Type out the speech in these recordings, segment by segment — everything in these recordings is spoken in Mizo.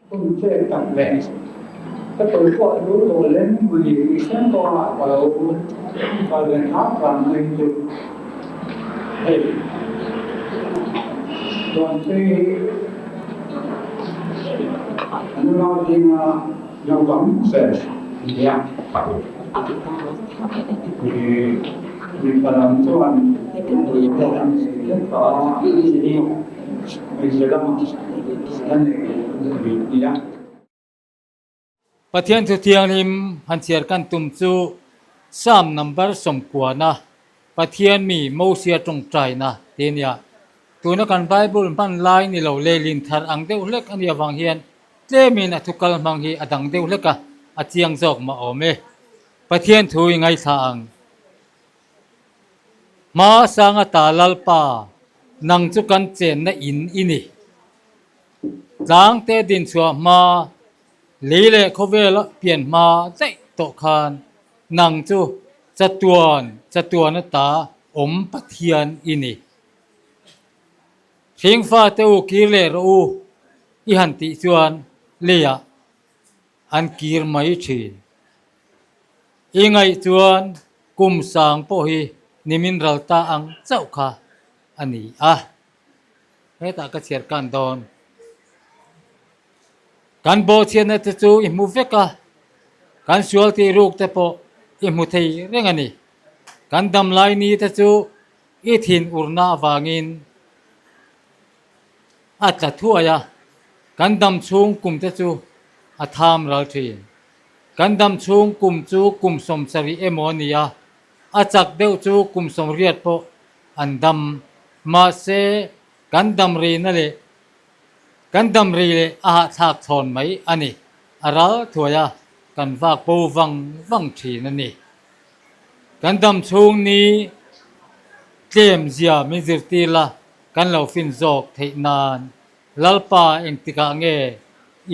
Hun che tak leh ka tawi pawh a lu tawh lem mai tih thleng kawngah ka lo kal ve hram hram mai chu hei Tuanpui hi an unau zinga naupang ber a ni a. Mipa lam chuan pawh an nei vek tawh a, hmeichhe lamah la nei lo a ni a. Pathian Thu Thianghlim han chhiar kan tum chu Psalm number 90 Pathian mi Mosia tawngtaina ti a nia. Tuna kan Bible hman lai ni lo leilin thar ang deuh hlek a nih avang hian tlemin a thukal hmang hi a dang deuh hlek a, a chiang zawk mah awm e. Pathian thu i ngaithla ang. Hma sanga ta Lalpa, nang chu kan chenna in i ni. Tlangte dinchhuah hma, lei leh khawvel pian hma daih tawh khan nang chu chatuan chatuan ata awm Pathian i ni. Hringfate u kir leh rawh u i han tih chuan leiah an kir mai thin. I ngaih chuan kum sang pawh hi nimin ral ta ang chauh kha a ni a. Hetah ka chhiar kan dawn. Kan bawhchhiatna te chu i hmu vek a, kan sual tih ruk te pawh i hmu thei reng a ni. Kan damlai ni te chu i thin urna avangin a tla thuai a, kan dam chhung kum te chu a tham ral thin. Kan dam chhung kum chu kum 70 emaw a ni a, a chak deuh chu kum 80 pawh an dam. Mahse, kan dam rihna leh kan dam rih leh a hahthlak chhawn mai a ni. A ral thuai a, kan vak bo vang vang thin a ni. Kan dam chhung ni tlem zia min zirtir la, kan lo fin zawk theih nan Lalpa engtikah nge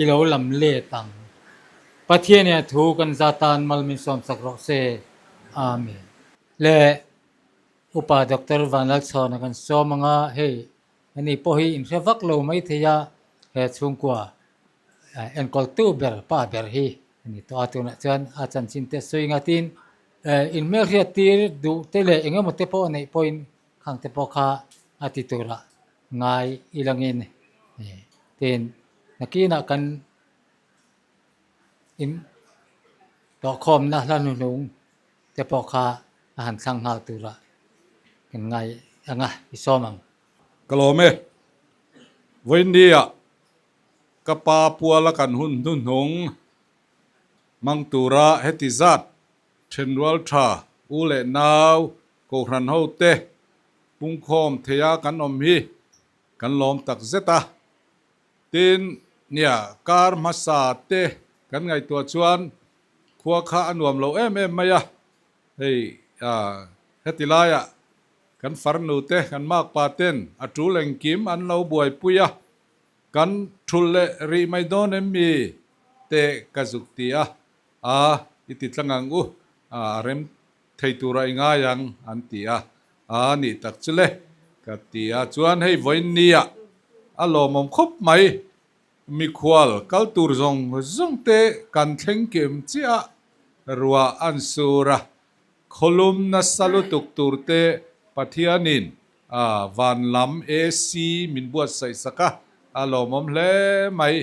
i lo lam let ang? Pathian in a thu kan za tan mal min sawmsak rawh se. Amen. Le Upa Doctor Vanlalchhawna kan sawm ang a, hei ani pawh hi inhre vak lo mai thei a, he chhungkua enkawltu ber pa ber hi a ni tawh a, tunah chuan a chanchin te sawi ngatin inhmelhriat tir duh te leh eng emaw te pawh a neih pawhin khang te pawh kha a ti turah ngai i langin tin nakinah kan in tawhkhawmna hla hnuhnung te pawh kha a han thlang nghal turah kan ngai ang a, i sawm ang. Ka lawm e. Vawiinnia ka pa puala kan hun hnuhnung hmang tura heti zat thenrual tha u leh nau Kohhran hote pungkhawm theia kan awm hi kan lawm tak zet a. Tin, nia, kar hmasa te kan ngaihtuah chuan khua kha a nuam lo em em mai a. Hei, heti laiah kan farnu te, kan makpa ten a tul engkim an lo buaipui a, kan thulh leh rih mai dawn em mi te ka zuk ti a, a i ti tlang ang u, a rem thei tura i ngai ang an ti a, a nih tak chu le ka ti a, chuan hei vawiin nia a lawmawm khawp mai, mikhual kal tur zawng zawng te kan thleng kim chiah a, ruah an sur a, khawlum nasa lutuk tur te Pathianin a van lam AC min buatsaih sak a, a lawmawm hle mai,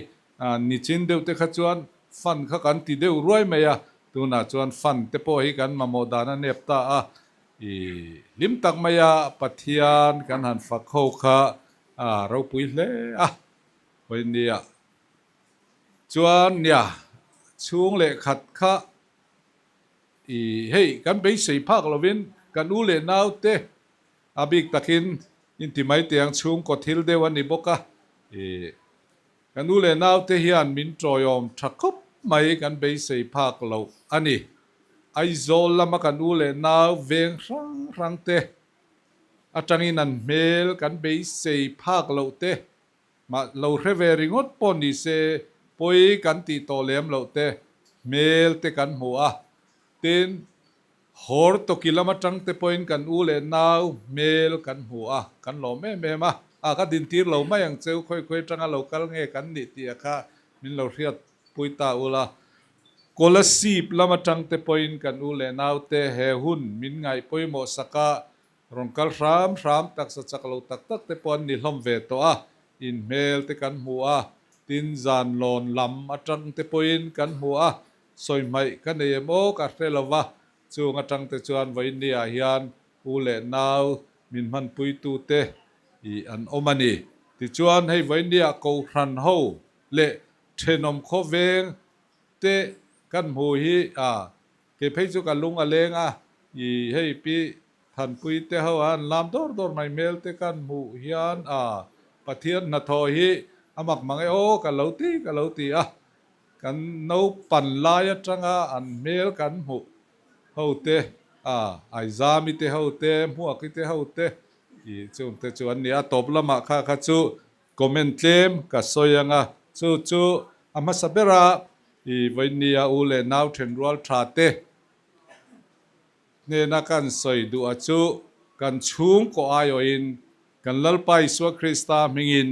nichin deuh te kha chuan fan kha kan ti deuh ruai mai a, Tunah chuan fund te pawh hi kan mamawh dan a nep ta a, i hlim tak mai a Pathian kan han fak ho kha a ropui hle a, hawi nia chuan nia chhung leh khat kha i hei kan beisei phak lovin kan u leh nau te a bik takin inti mai teh ang chhungkaw thil deuh a ni bawk a, i Ka nu leh naute hian min tawiawm tha khawp mai kan beisei phak loh a ni. Aizawl lama ka nu leh nau veng hrang hrang te atangin an hmel kan beisei phak loh te mah lo hre ve ringawt pawh ni se pawi kan tih tawh lem loh te hmel te kan hmu a. Tin, Hawr tawki lam atang te pawhin kan u leh nau hmel kan hmu a, kan lawm em em a, a ka dintir lo mai ang cheu, khawi khawi atanga lo kal nge kan nih tih a kha min lo hriat pui ta ula. Kolasib lam atang te pawhin kan u leh naute he hun min ngaih pawimawh sak a, rawn kal hram hram taksa chak lo tak tak te pawh an ni hlawm ve tawh a, in hmel te kan hmu a, tin zan lawn lam atang te pawhin kan hmu a, sawi hmaih ka nei em aw ka hre lo va, chung atang te chuan vawiin ah hian u leh nau min hmanpuitute ih an awm a ni. Tichuan hei vawiin ah Kohhran ho leh thenawm khawveng te kan hmu hi a kei phei chu ka lung a leng a, ih hei pi Thanpui te ho a an lam dawr dawr mai hmel te kan hmuh hian a Pathian hnathawh hi a mak mang e aw ka lo ti ka lo ti a, kan naupan lai atanga an hmel kan hmuh ho te a Aizami te ho te Hmuaki te ho te ih chung te chu an ni a, tawp lamah kha kha chu Comment tlem ka sawi ang a, chu chu a hmasa ber a, i vawinia u leh nau thenrual tha te hnena kan sawi duh a chu kan chhungkaw aiawhin kan Lalpa Isua Krista hmingin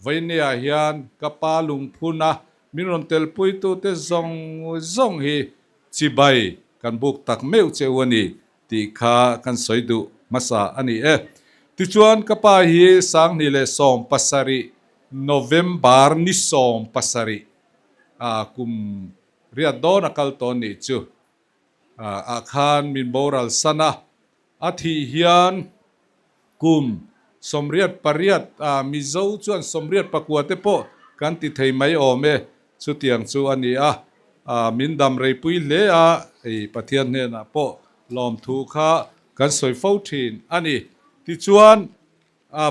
vawinia hian ka pa lungphun a min rawn telpuitute zawng zawng hi chibai kan buk tak meuh che u a ni tih kha kan sawi duh hmasa a ni e. Tichuan ka pa hi 2017 November ni 17 ah kum riat dawn a kal tawn nih chu ah khan min boral san a, a thih hian kum 88 ah Mizo chuan 84 te pawh kan ti thei mai awm e, chutiang chu a ni a. Min dam reipui hle a, hei Pathian hnenah pawh lawmthu kha kan sawi fo thin a ni. Tichuan,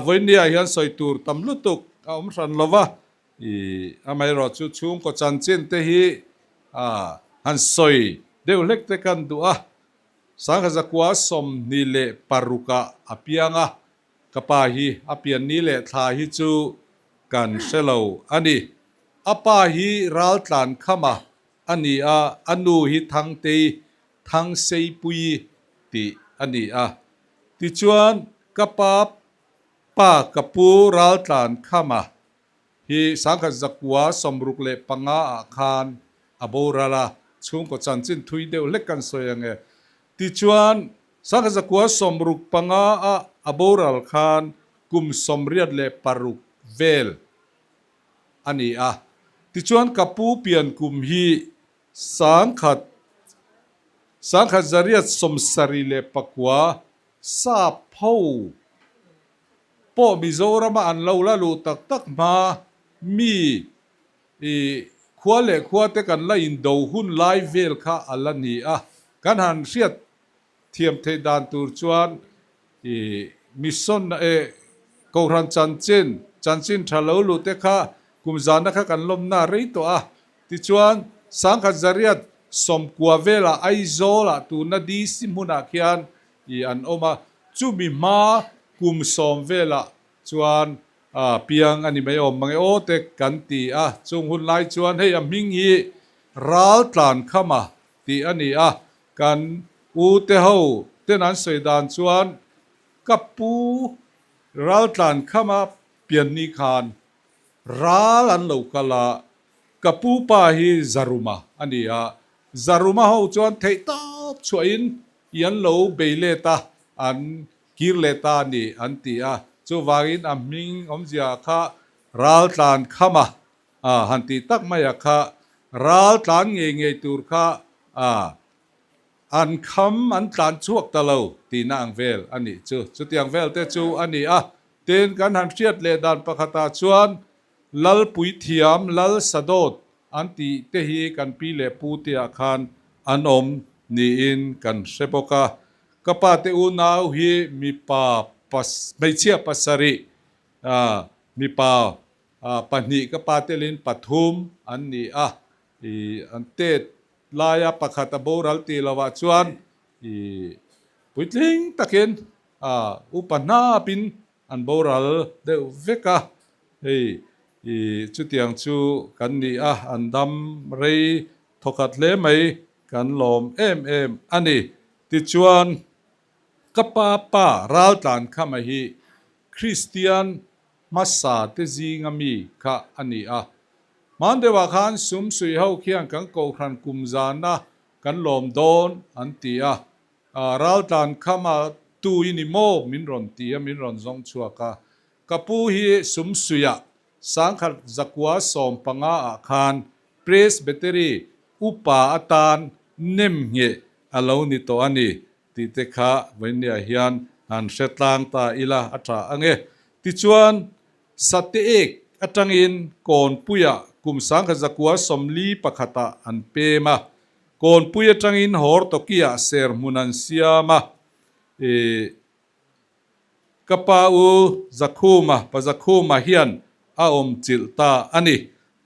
vawinia hian sawi tur tam lutuk a awm hran lo va, amaherawh chu chhungkaw chanchin te hi han sawi deuh hlek te kan duh a. 1926-ah a piang a, ka pa hi a pian ni leh thla hi chu kan hre lo a ni. A pa hi Raltlan Khama a ni a, a nu hi Thangtei Thangseipui tih a ni a. Tichuan, ka pa pa ka pu Raltlan Khama hi 1965 ah khan a boral a, chhungkaw chanchin thui deuh hlek kan sawi ang e. Tichuan, 1965 a a boral khan kum 86 vel a ni a. Tichuan, ka pu pian kum hi 1974 sap ho pawh Mizorama an lo la luh tak tak hma mi i khua leh khua te kan la indo hun lai vel kha a la ni a, kan han hriat thiam theih dan tur chuan i mission e Kohhran chanchin chanchin tha lo luh te kha kum zana kha kan lawmna rei tawh a, tichuan 1990 velah Aizawlah tuna DC hmunah khian i an awm a, chumi hma kum 10 velah chuan piang a ni mai awm mang e aw te kan ti a, chung hun lai chuan hei a hming hi Raltlankhama tih a ni a, kan u te ho ten an sawi dan chuan ka pu Raltlankhama pian ni khan ral an lo kal a, ka pu pa hi Zaruma a ni a, Zaruma ho chuan theih tawp chhuahin I an lo bei let a, an kir leh ta a ni, an ti a. Chuvangin a hming awmzia kha Raltlan Khama a han tih tak mai a kha, Raltlan ngei ngei tur kha a an kham an tlan chhuak ta lo tihna ang vel a nih chu. Chutiang vel te chu a ni a. Tin, kan han hriat leh dan pakhatah chuan Lalpuithiam Lalsadawt An tih te hi kan pi leh pu te ah khan an awm niin kan hre bawk a. Ka pa te unau hi mipa hmeichhia pasarih, mipa pahnih ka pa telin pathum an ni a. An tet laia pakhat a boral tih lovah chuan puitling takin upa hnapin An boral deuh vek a, hei i chutiang chu kan ni a, an dam rei thawkhat hle mai, kan lawm em em a ni. Tichuan, ka pa pa Raltlankhama hi Kristian hmasa te zinga mi kha a ni a. Hman deuhah khan sum suih ho khian kan kohhran kum zana kan lawm dawn an ti a, Raltlan khama tu i ni maw min rawn ti a, min rawn zawng chhuak a. Ka pu hi sum suihah 1915 ah khan Presbytery upa atan nem ngheh a lo ni tawh a ni tih te kha vawinia hian han hre tlang ta ila a tha ang e. Tichuan, Sate ek atangin Kawnpuiah kum 1941 ah an pem a, Kawnpui atangin Hortokiah serhmun an siam a, ih, Ka pa u Zakhuma, Pa Zakhuma hian a awm chilh ta a ni.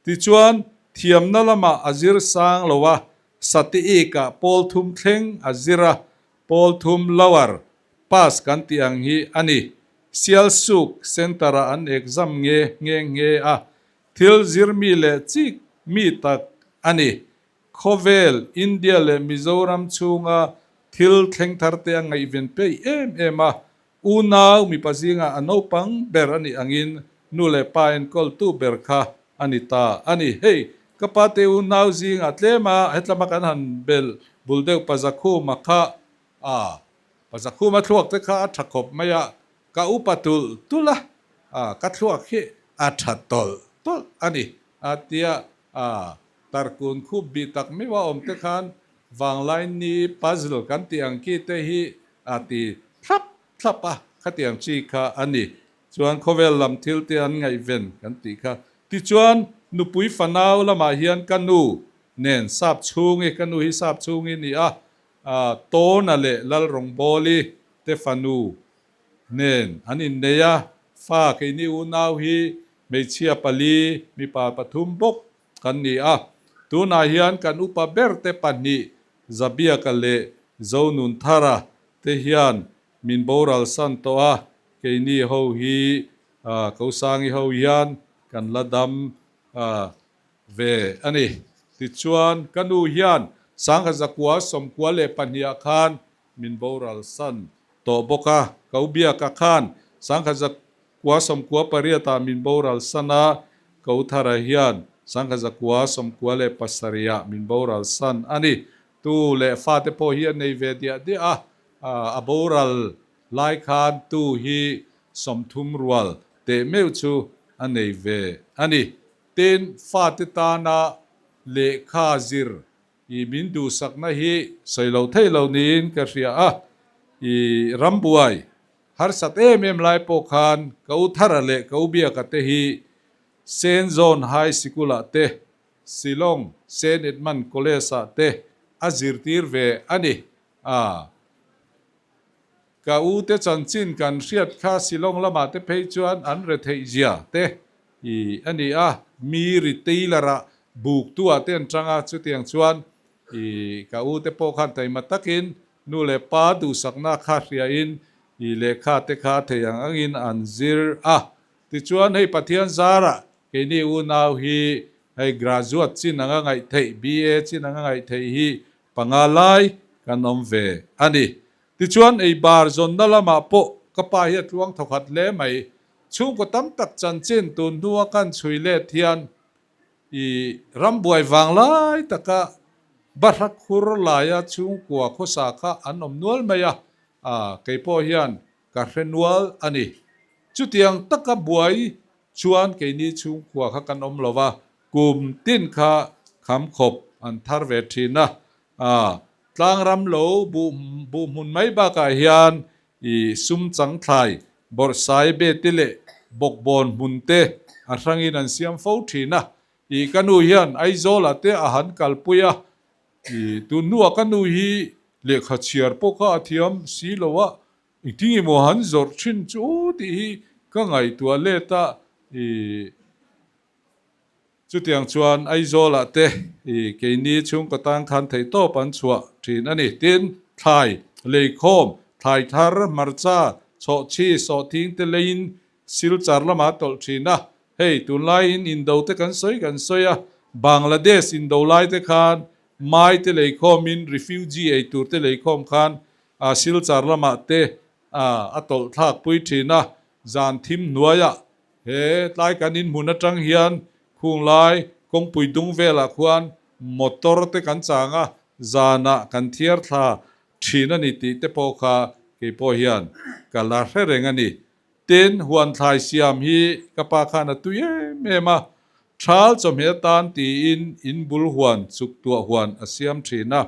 Tichuan, thiamna lamah a zir sang lo a, Satiik-ah pawl thum thleng a zir a, pawl thum lower pass kan tih ang hi a ni. Sialsuk Centre-ah an exam nge nghe nghe a, thil zir mi leh chik mi tak a ni. Khawvel, India leh Mizoram chhunga thil thleng thar te a ngaihven peih em em a, unau mipa zingah a naupang ber a nih angin nu leh pa enkawltu ber kha a ni ta a ni. Hei, ka pa te unau zingah tlem a, hetlama kan han bel bul deuh Pazakhuma kha a, Pazakhuma thluak te kha a tha khawp mai a, ka upa tulh tulh a, a, ka thluak hi a tha tawlh tawlh a ni a tia a. Tarkun khup bih tak meuh a awm te khan Vanglaini puzzle kan tih ang ki te hi a ti thlap thlap a, khatiang chi kha a ni. Chuan khawvel lam thil te an ngaihven kan tih kha. Tichuan nupui fanau lamah hian ka nu nen sap chhungi, ka nu hi sap chhungi ni a, Tawna leh Lalrawngbawli te fanu nen an innei a, fa keini unau hi hmeichhia pali, mipa pathum bawk kan ni a. Tunah hian kan upa berte pahnih Zabiaka leh Zonunthara te hian min boral san tawh a, keini ho hi Kosangi ho hian kan la dam ve a ni. Tichuan, ka nu hian 1992 ah khan min boral san tawh bawk a, Kobiaka khan 1998 ah min boral san a, Kothara hian 1997 ah min boral san a ni. Tu leh fate pawh hi a nei ve diah diah a, a boral lai khan tu hi 30 rual teh meuh chu a nei ve a ni. Tin, fate tana lehkha zir I min duhsakna hi sawi lo thei lo niin ka hria a, i rambuai harsat em em lai pawh khan ka u Thara leh ka u Biaka te hi Saint John High Sikul-ah te, Shillong Saint Edmund College-ah te a zirtir ve a ni. A ka u te chanchin kan hriat kha Shillong lamah te phei chuan an retheih zia te I a ni a, mi retailer-ah buktu-ah te an chang a, chutiang chuan i ka u te pawh khan taima takin nu leh pa duhsakna kha hriain i lehkha te kha thei ang angin an zir a. Tichuan hei Pathian zarah keini unau hi hei graduate chin anga ngaih theih, BA chin anga ngaih theih hi panga lai kan awm ve a ni. Tichuan ei bar zawnna lamah pawh ka pa hi a tluang thawkhat hle mai. Chhungkaw tam tak chanchin tun hnua kan chhui let hian i rambuai vang lai taka bahra khur laia chhungkua khawsa kha an awm nual mai a, kei pawh hian ka hre nual a ni. Chutiang taka buai chuan keini chhungkua kha kan awm lo va, kum tin kha kham khawp an thar ve thin a, tlangram lo buh hmun mai bakah hian I sum chang thlai, bawrhsai bete leh bawkbawn hmun te a hrangin an siam fo thin a. I ka nu hian Aizawlah te a han kalpui a. I tun hnuah ka nu hi lehkha chhiar pawh kha a thiam si lo a, engtin nge maw han zawrh thin chu tih hi ka ngaihtuah let a. I. Chutiang chuan Aizawlah te i keini chhungkaw tan khan theihtawp an chhuah thin a ni. Tin, thlai, leikhawm, thlai thar, hmarcha, chhawhchhi, sawhthing te leiin Silchar lamah a tawlh thin a. Hei, tunlaiin indo te kan sawi kan sawi a, Bangladesh indo lai te khan mai te leikhawmin refugee ei tur te leikhawm khan Silchar lamah te a tawlh thlak pui thin a, zan thim hnuaiah He tlai kan inhmun atang hian khung lai Kawngpui dung velah khuan motor te kan chang a, zanah kan thiar thla thin a ni tih te pawh kha kei pawh hian ka la hre reng a ni. Tin, huan thlai siam hi ka pa khan a tui em em a, thal chawhmeh atan tiin in bul huan chuk tuah huan a siam thin a.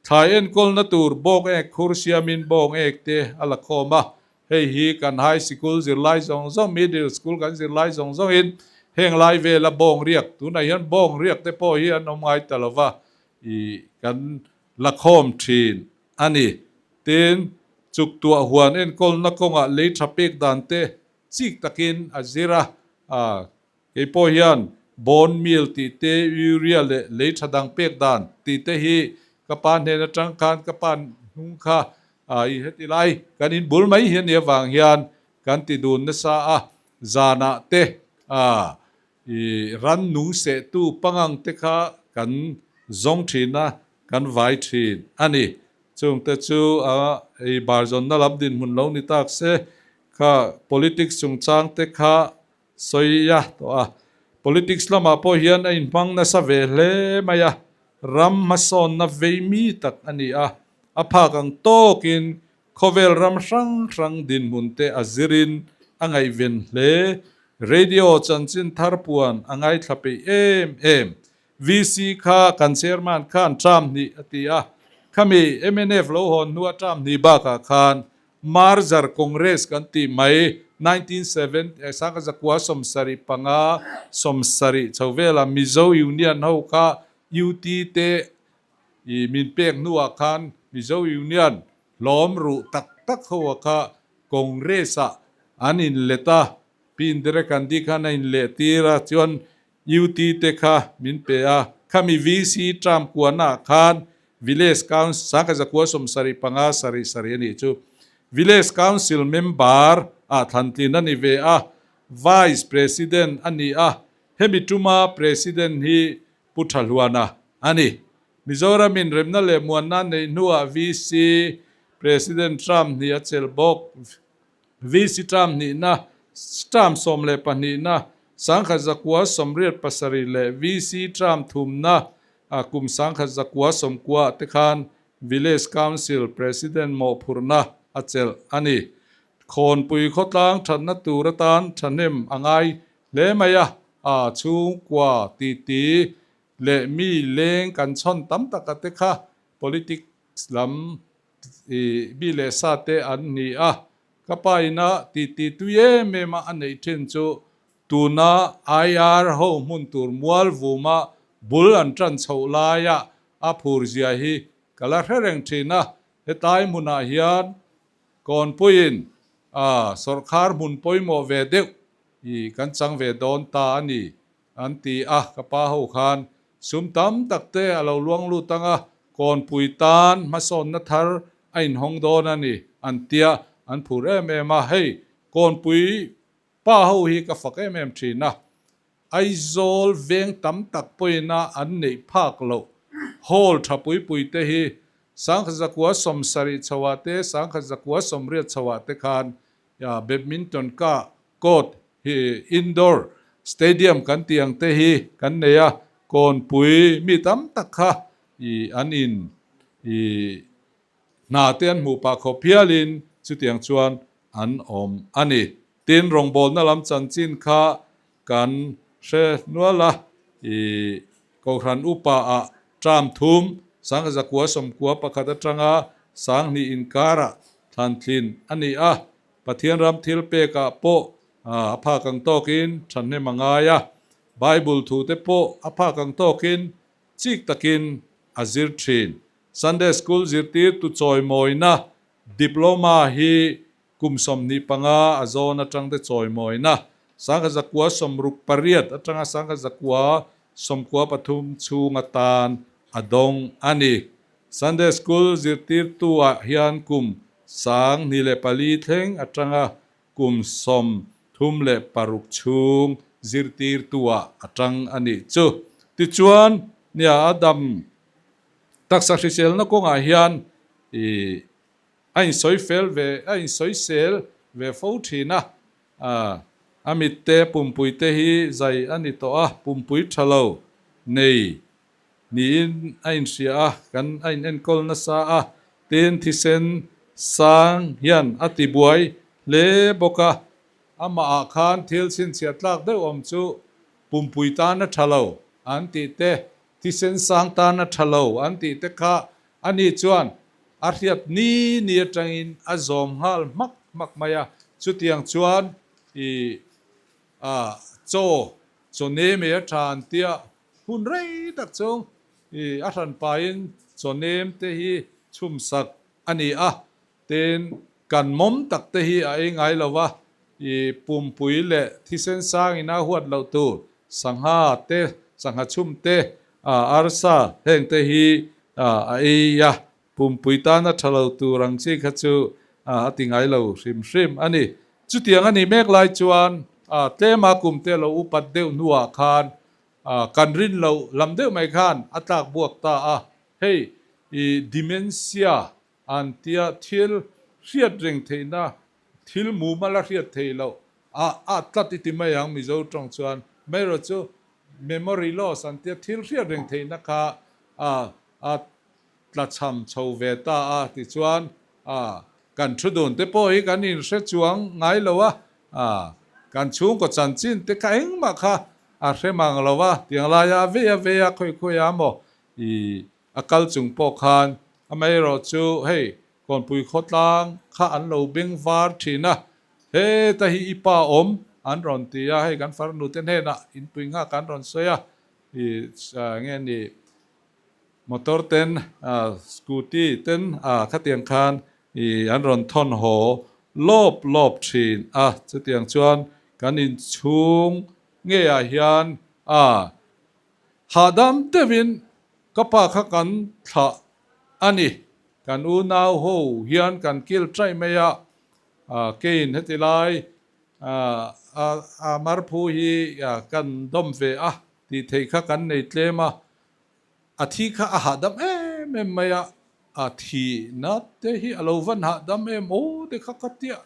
Thlai enkawlna tur bawng ek khur siamin bawng ek te a la khawm a, Hei hi kan high sikul zirlai zawng zawng, middle school kan zirlai zawng zawngin heng lai vela bawng riak, tunah hian bawng riak te pawh hi an awm ngai ta lova, ih kan la khawm thin a ni. Tin, chuk tuah huan enkawlna kawngah lei tha pek dan te chik takin a zir a, ah Kei pawh hian bone meal tih te, urea leh lei tha dang pek dan tih te hi ka pa hnen atang khan ka pa hnung kha i heti lai kan in bul mai hi a nih avang hian kan ti dun nasa a, zanah te i ran nung sehtu pangang te kha kan zawng thin a, kan vai thin a ni. Chungte chu a ei bar zawnna lam dinhmun lo ni tak se kha politics chungchang te kha Sawi a tawh a. Politics lamah pawh hian a inhmang nasa ve hle mai a, ram hmasawnna vei mi tak a ni a, a phak ang tawkin khawvel ram hrang hrang dinhmun te a zirin a ngaihven hle. Radio chanchin thar puan a ngaithla peih em em. VC kha kan chairman khan term hnih a ti a, khami mnf lo hawn hnua term hnih bakah khan Merger Congress kan tih mai, 1975 70 chho vela Mizo Union ho kha UT te i min pek hnuah khan Mizo Union hlawm ruh tak tak ho a kha Congress ah an inlet a, Pi Indira Gandhi khan a inleh tir a, chuan UT te kha min pe a, khami VC term kuanah khan Village Council, 1975 sarih sarih a nih chu, Village Council member ah thlantlin a ni ve a, Vice President a ni a, hemi tuma President hi Pu Thahluana a ni. Mizoram in remna leh muanna neih hnuah VC President term hnih a chelh bawk. VC term hnihna, term 12na, 1987 leh VC term thumna kum 1990 te khan Village Council President mawhphurhna a chelh a ni. Khawnpui khawtlang thatna tur atan thahnem a ngai hle mai a, a chhungkua titi leh mi leng kan chhawn tam taka te kha politics lam I mi leh sa te an ni a, ka pa ina titi tui em em a a neih thin chu tuna IR ho hmun tur mual vuma bul an tan chhoh laia a phur zia hi ka la hre reng thin a, hetlai hmunah hian Kawnpuiin a sawrkhar hmun pawimawh ve deuh i kan chang ve dawn ta a ni. An ti a, ka pa ho khan sum tam tak te a lo luang lut ang a, kawnpui tan hmasawnna thar a inhawng dawn a ni, an tia, an phur em em a, hei kawnpui pa ho hi ka fak em em thin a, Aizawl veng tam tak pawina an neih phak loh hall tha pui pui te hi 1970 chhoah te 1980 chhoah te khan badminton ka court hi indoor stadium kan tih ang te hi kan nei a, kawnpui mi tam tak kha ih an in ih hna te an hmuh pah khawp hialin chutiang chuan an awm a ni. Tin, rawngbawlna lam chanchin kha kan hre nual a, ih Kohhran upa ah term thum, 1991 atanga 2000 inkarah thlantlin a ni a, Pathian ram thil pekah pawh a phak ang tawkin thahnem a ngai a, Bible thute pawh a phak ang tawkin chik takin a zir thin. Sunday School zirtirtu chawimawina Diploma hi kum 25 a zawn atangte chawimawina 1968 atanga 1993 chhung atan a dawng a ni. Sunday School zirtirtu-ah hian kum 2004 thleng atanga kum 36 chhung zirtirtu-ah a tang a nih chu. Tichuan, nia a dam taksa hriselna kawngah hian ih a insawi fel ve, a insawi sel ve fo thin a. A mitte pumpui te hi zai a ni tawh a, pumpui tha lo. nei niin a inhria a, kan a inenkawl nasa a, tin thisen sang hian a tibuai hle bawk a. Amahah khan thil chhinchhiah tlak deuh awm chu pumpui tan a tha lo an tih te, thisen sang tan a tha lo an tih te kha ani chuan a hriat ni ni atangin a zawm nghal hmak hmak mai a. Chutiang chuan i a chaw chaw nem ei a tha an tia hun rei tak chung i a hran pahin chaw nem te hi chhum sak a ni a. Tin, kan mawm tak te hi a ei ngai lo va, i pumpui leh thisen sang ina huat loh tur sangha te, sangha chhum te, arsa heng te hi a ei a, pumpui tana tha lo tur ang chi kha chu a ti ngai lo hrim hrim a ni. Chutiang a nih mek lai chuan tlema kum te lo upat deuh hnuah khan kan rin loh lam deuh mai khan a tlak buak ta a, hei i dementia An tia thil hriat reng theihna, thil mumal a hriat theih loh a a tlat i ti mai ang Mizo tawng chuan. Amaherawh chu memory loss an tia thil hriat reng theihna kha a a tlachham chho ve ta a tichuan a kan thu dun te pawh hi kan inhre chuang ngai lo a, a kan chhungkaw chanchin te kha engmah kha a hre mang lo a, tiang laia a vei a vei a khawi khawi a maw i A kal chung pawh khan amaherawh chu hei Kawnpui khawtlang kha an lo beng var thin a, heta hi i pa awm an rawn ti a, hei kan farnu te hnenah inpui nghak an rawn sawi a, i nge ni motor ten scooty ten khatiang khan i an rawn thawn haw lawp lawp thin a, chutiang chuan kan inchhung ngeiah hian a Hahdam deuhin ka pa kha kan thlah a ni. Kan unau ho hian kan kil ṭaih mai a, keiin heti lai a marphu hi kan dawm ve a tih theih kha kan nei tlem a, a thi kha a hahdam em em mai a, a thihna te hi a lo van hahdam em aw te kha ka tia.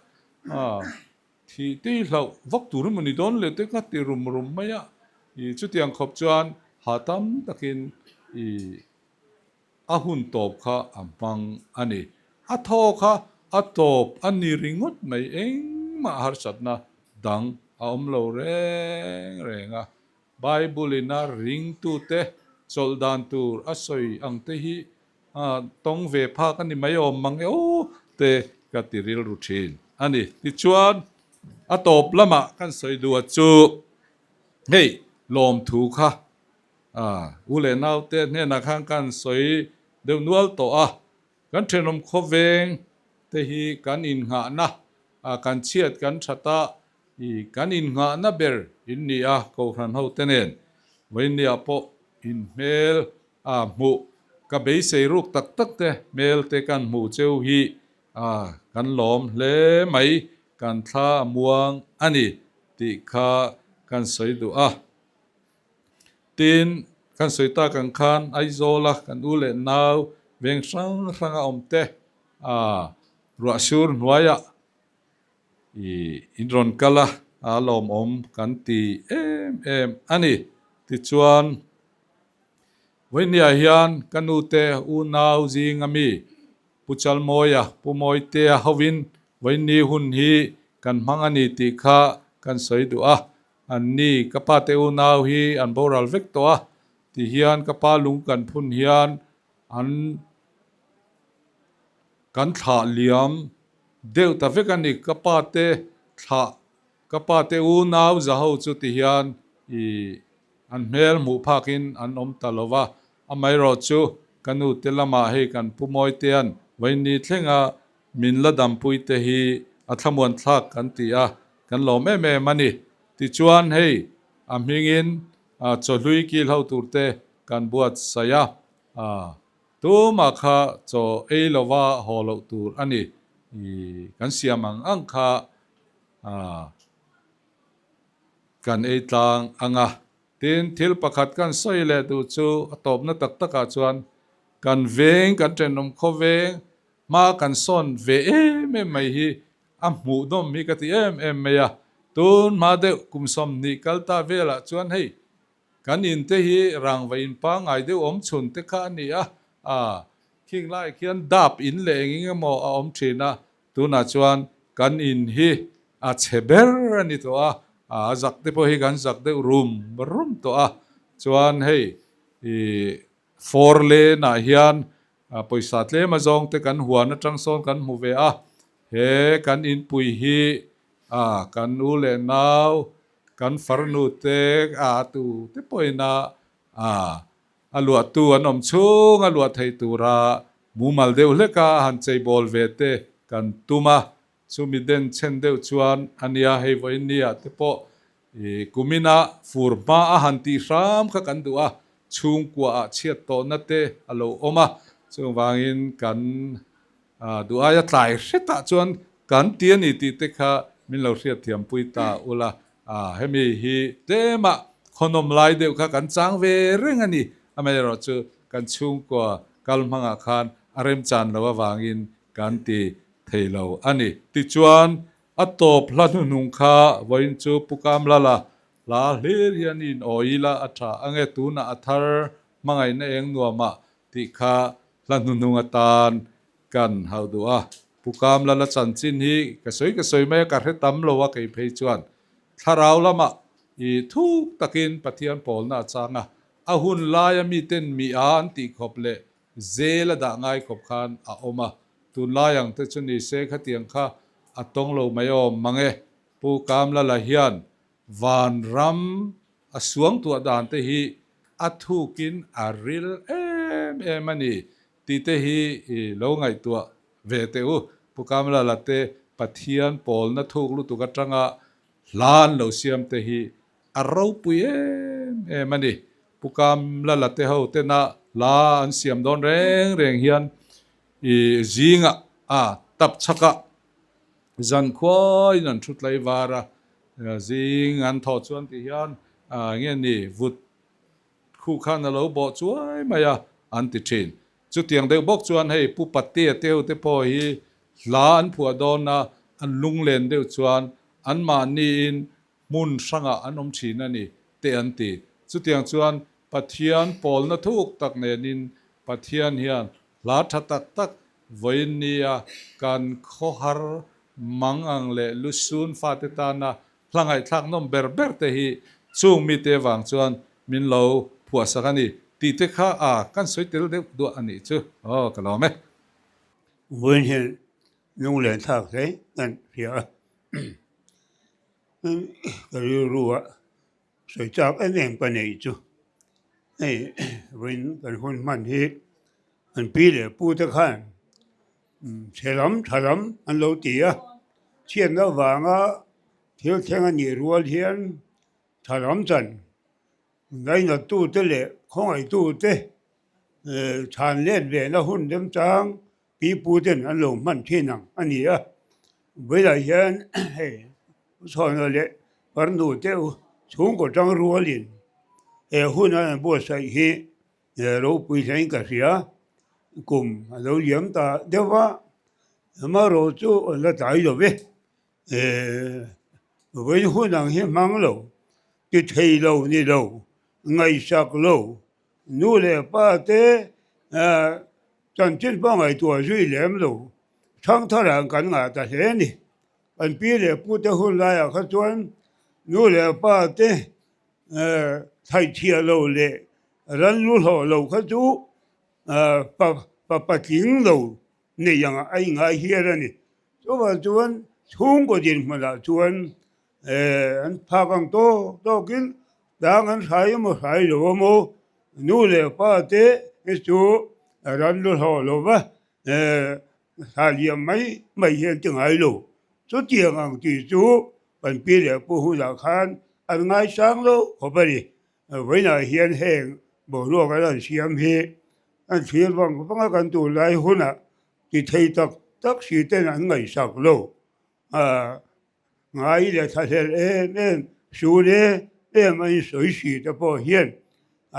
Thih tei hlauh vak tur emaw ni dawn le te ka ti rum rum mai a, i chutiang khawp chuan ha tam takin i a hun tawp kha a hmang a ni. A thaw kha a tawp a ni ringawt mai engmah harsatna dang a awm lo reng reng a. Bible in a ringtute chawlh dan tur a sawi ang te hi Tawng ve phak a ni mai awm mang e aw te ka ti rilru thin a ni. Tichuan a tawp lamah kan sawi duh a chu hei lawmthu kha u leh naute hnenah khan kan sawi deuh nual tawh a, kan thenawm khawveng te hi kan innghahna kan chhiat kan that a kan innghahna ber in ni a Kohhran hote nen vawiinniah pawh inhmel A hmuh ka beisei ruk tak tak te hmel te kan hmuh cheu hi a kan lawm hle mai, kan thla a muang a ni tih kha kan sawi duh a. Tin, kan sawi tak ang khan Aizawl a kan u leh nau veng hrang hrang a awm te a ruahsur hnuaiah I in rawn kal a, a lawmawm kan ti em em a ni. Tichuan, Vawinia hian ka nute unau zinga mi Pu Chalmawia, Pu Mawitea hovin Vawini hun hi kan hmang a ni tih kha kan sawi duh a. Anni ka pate unau hi an boral vek tawh a, tihian ka pa lung kan phun hian an Kan thlah liam deuh ta vek a ni, ka pa te thlah, ka pa te unau za ho chu ti hian i an hmel hmuh phakin an awm ta lo va, amaherawh chu ka nu te lamah hei kan Pu Mawitea'n Vaini thlenga min la dampui te hi a thlamuan thlak kan ti a, kan lawm em em a ni. Tichuan hei a hmingin chawhlui kil ho tur te kan buatsaih a, Tumah kha chaw ei lova haw loh tur a ni. I kan siam ang ang kha kan ei tlang ang a. Tin, thil pakhat kan sawi leh duh chu a tawpna tak takah chuan kan veng, kan thenawm khawveng hma kan sawn ve em em mai hi a hmuhnawm hi ka ti em em mai a. Tun hma deuh kum 20 kal ta velah chuan hei. Kan in te hi rangva in pangngai deuh awm chhun te kha a ni a, ah khing laiah khian dap in leh eng eng emaw a awm thin a, tunah chuan kan in hi a chhe ber a ni tawh a, ah a zak te pawh hi kan zak deuh rum rum tawh a, chuan hei ih four lane ah hian pawisa tlem a zawng te kan huan atang sawn kan hmu ve a, he kan inpui hi ah kan u leh nau Kan farnu te a tu te pawhin a a luahtu an awm chhung a luah theih tura mumal deuh hlek a han cheibawl ve te kan tum a, chumi den chhen deuh chuan a nia hei vawiin nia te pawh i kumina fur hma a han tih hram kha kan duh a, chhungkua ah chhiat tawhna te a lo awm a, chuvangin kan Duh aia tlai hretah chuan kan ti a ni tih te kha min lo hriatthiampui ta ula, hemi hi tlemah khawnawm lai deuh kha kan chang ve reng a ni. Amaherawh chu kan chhungkua kal hmangah khan a remchan lo avangin kan ti thei lo a ni. Tichuan a tawp hla hnuhnung kha vawiin chu Pu Kamlala hla hlir hian i in-awi ila a tha ange tunah a thar hmangaihna eng nuamah tih kha hla hnuhnung atan kan hauh duh a. Pu Kamlala chanchin hi ka sawi ka sawi mai a, ka hre tam lo a kei phei chuan thlarau lamah i thuk takin Pathian pawlna a chang a, a hun laia miten mi a an tih khawp leh zel a dah ngai khawp khan a awm a, tunlai ang te chu ni se khatiang kha a tawng lo mai awm mang e. Pu Kamlala hian Vanram a suangtuah dan te hi a thukin a ril em em a ni tih te hi i lo ngaihtuah ve teh u. Pu Kamlala te Pathian pawlna thuk lutuk atanga hla an lo siam te hi a ropui em em a ni. Pu Kamlala te ho tena hla an siam dawn reng reng hian i zingah a tapchhakah Zankhuain an thu tlai var a, zing an thawh chuan ti hian nge ni vut khuh khan a lo bawh chuai mai a an ti thin. Chutiang deuh bawk chuan hei Pu Patea te ho te pawh hi hla an phuah dawn a, an lunglen deuh chuan anmahniin hmun hrangah an awm thin a ni te an ti. Chutiang chuan Pathian pawlna thuk tak nenin Pathian hian hla tha tak tak vawiin nia kan khawhar mang ang leh lusun fate tana hla ngaihthlak nawm ber ber te hi chung mite vang chuan min lo phuahsak a ni tih te kha a kan sawi tel deuh duah a nih chu. Aw ka lawm e. Vawiin hian lunglen thlak hle kan hria a, ka rilru ah sawi chak em em ka neih chu hei vawiin kan hun hman hi an pi leh pu te khan chhe lam tha lam an lo ti a, chhiatna avanga thil thleng a nih rual hian tha lam chan ngainattu te leh khawngaihtu te chhan let ve na hun remchang pi pu ten an lo hman thin ang a ni a. Vawilah hian hei chhawna leh farnu te chhungkaw tang rualin he hun a an buatsaih hi ropui hlein ka hria. Kum a lo liam ta deuh va, amaherawh chu an la tlai lo ve. Vawiin hun ang hi hmang lo, ti thei lo ni lo, ngaihsak lo, nu leh pa te chanchin pawh ngaihtuah zui lem lo, thangthar ang kan ngah ta hle a ni. Kan pi leh pu te hun laiah kha chuan nu leh pa te thaihchhiah lo leh ran lu hlawh lo kha chu pa patling lo nei ang a ingai hial a ni. Chuvang chuan chhungkaw dinhmunah chuan an phak ang tawk tawkin tlang an hrai emaw hrai lo emaw nu leh pa te hi chu ran lu hlawh lo va thla liam mai mai hi an ti ngai lo. Chutiang ang tih chu kan pi leh pu hunah khan an ngaisang lo khawp a ni. Vawiinah hian heng boruak an han siam hi an thlir vang vang a kan tunlai hunah ti thei tak tak si ten an ngaihsak lo. Ngai leh thlahlel em em, sul em em a insawi si te pawh hian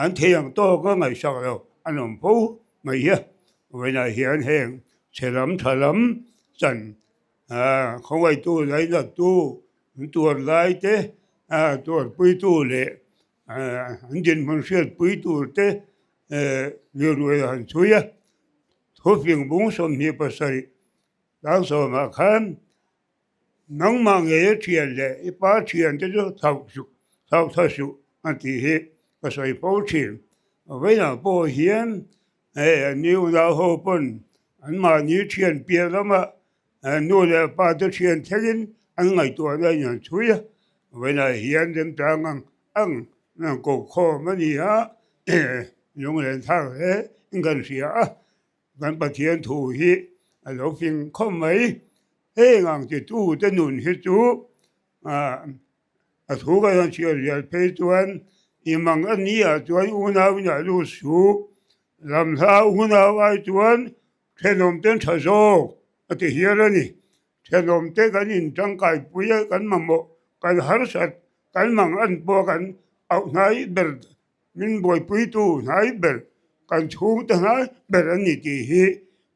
an thei ang tawk a ngaihsak lo an awm fo mai hi a. Vawiinah hian heng chhe lam tha lam chan khawngaihtu, lainattu, tuar lai te, tuarpuitu leh. An dinhmun hriatpui tur te rilru a han chhui a, thufing bung 27 tlangsawmah khan nangmah ngei a thian leh i pa thian te chu thlauh suh, thlauh tha suh a tih hi ka sawi fo thin. Vawiinah pawh hian hei an ni unau ho pawn anmahni thian piah lamah Nu leh pa te thian thlengin an ngaihtuahna in an chhui a, vawiinah hian remchang ang ang an ko khawm a ni a, lunglen thlak hle in kan hria a, kan Pathian thu hi a lo fing khawp mai. Heng ang titu te nun hi chu a thu kan han chhiar rial phei chuan i mang a ni ah chuan unau in ah lut suh, lamhla unau ai chuan Thenawmten tha zawk a ti hial a ni. Thenawmte kan in tangkaipui a, kan mamawh, kan harsat, kan mang an pawh kan auh hnai ber, min buaipuitu hnai ber, kan chhungte hnai ber an ni tih hi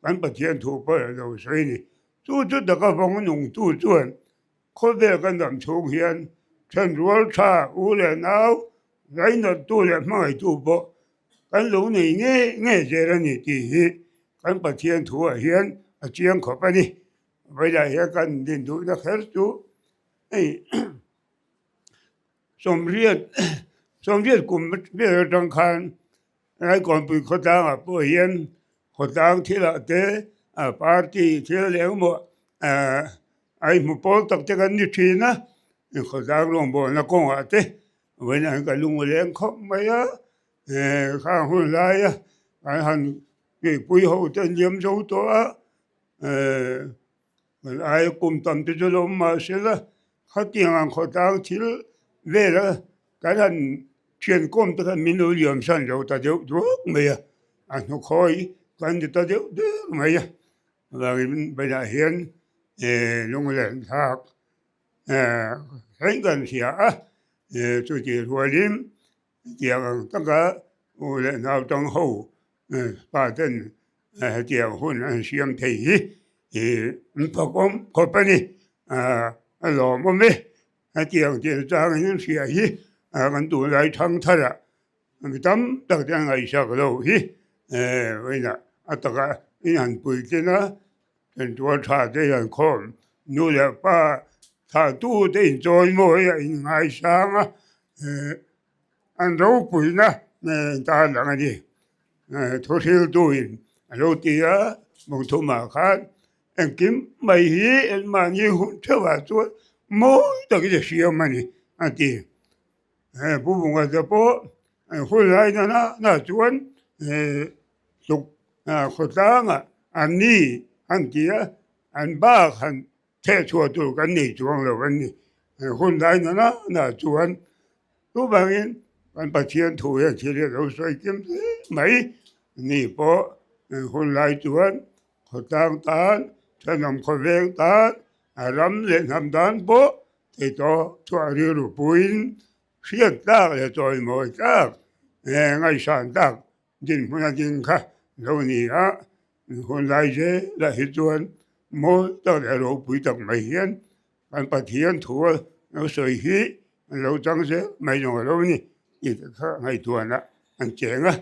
kan Pathian thu pawh a lo sawi a ni. Chu chu taka vawng nungtu chuan khawvel kan dam chhung hian thenrual tha, u leh nau, ngainattu leh hmangaihtu pawh Kan lo nei ngei ngei zel a ni tih hi kan Pathian thuah hian a chiang khawp a ni. Vawilah hian kan din duhna kher chu hei sawmriat sawmriat kum vel atang khan Raikawnpui khawtlangah pawh hian khawtlang thilah te party thil leh engemaw a inhmu pawl tak te kan ni thin a, khawtlang rawngbawlna kawngah te Vawiin ka lung a leng khawp mai a, khang hun laia kan han tuipui ho te an liam zo tawh a, kan aia kum tam te chu lo awm mah se la, khatiang ang khawtlang thil vela kan han thian kawm te khan min lo liam san lo ta deuh duak mai a, a hnukhawi kan ni ta deuh deuh mai a, vangin vawiinah hian lunglen thlak Thleng kan hria a, chutih rualin hetiang ang taka u leh nautang ho pa ten hetiang hun an siam thei hi an phakawm khawp a ni, a lawmawm e. Hetiang thil changin an hria hi kan tunlai thang tharah mi tam tak te an ngaihsak lo hi vawiinah a taka inhan puitlin a. Entual tha te hian khawm nu leh pa tha tu te inchawi mawi a inngaisang a, an ropuina tan lang a ni. Thuhriltuin a lo ti a, Mawngthumah khan engkim mai hi enmahni hun theuhah chuan mawi takin a siam a ni a ti. Pu Bunga te pawh hun lai nana na chuan tluk khawtlangah an ni an ti a, an bak han theh chhuah tur kan nei chuang lo an ni. Hun lai nana na chuan chuvangin kan Pathian thu hian thil hi a lo sawi kim hle mai ni pawh hun lai chuan khawtlang tan, thenawm khawveng tan, a ram leh hnam dan pawh theitawh chhuah rilru puiin hriat tlak leh chawimawi tlak ngaihsan tlak Dinhmun a ding kha lo ni a, hun lai zelah hi chuan mawi tak leh ropui tak mai hian kan Pathian thu a lo sawi hi an lo chang zel mai zawng a lo ni tih te kha ngaihtuahna an cheng a,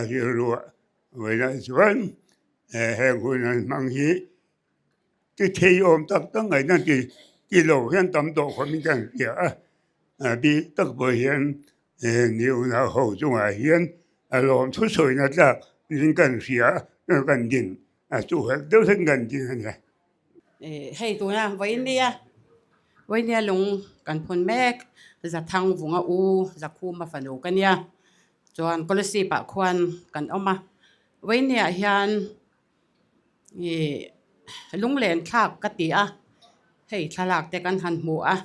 rilruah vawiinah chuan heng hun an hmang hi Ti thei awm tak tak ngaihna ti ti lo hian tam tawh khawp in ka hria a, a bik tak pawh hian ni unau ho chungah hian a lawm thusawina tlak in kan hria a kan din a chu helh deuh hlek kan din a nia. Hei tuna vawinia vawinia lung kan phun mek Zathang vunga u Zakhuma fanu ka nia chuan Kolasib ah khuan kan awm a vawinia hian Ih lunglen thlak ka ti a, hei thlalak te kan han hmu a,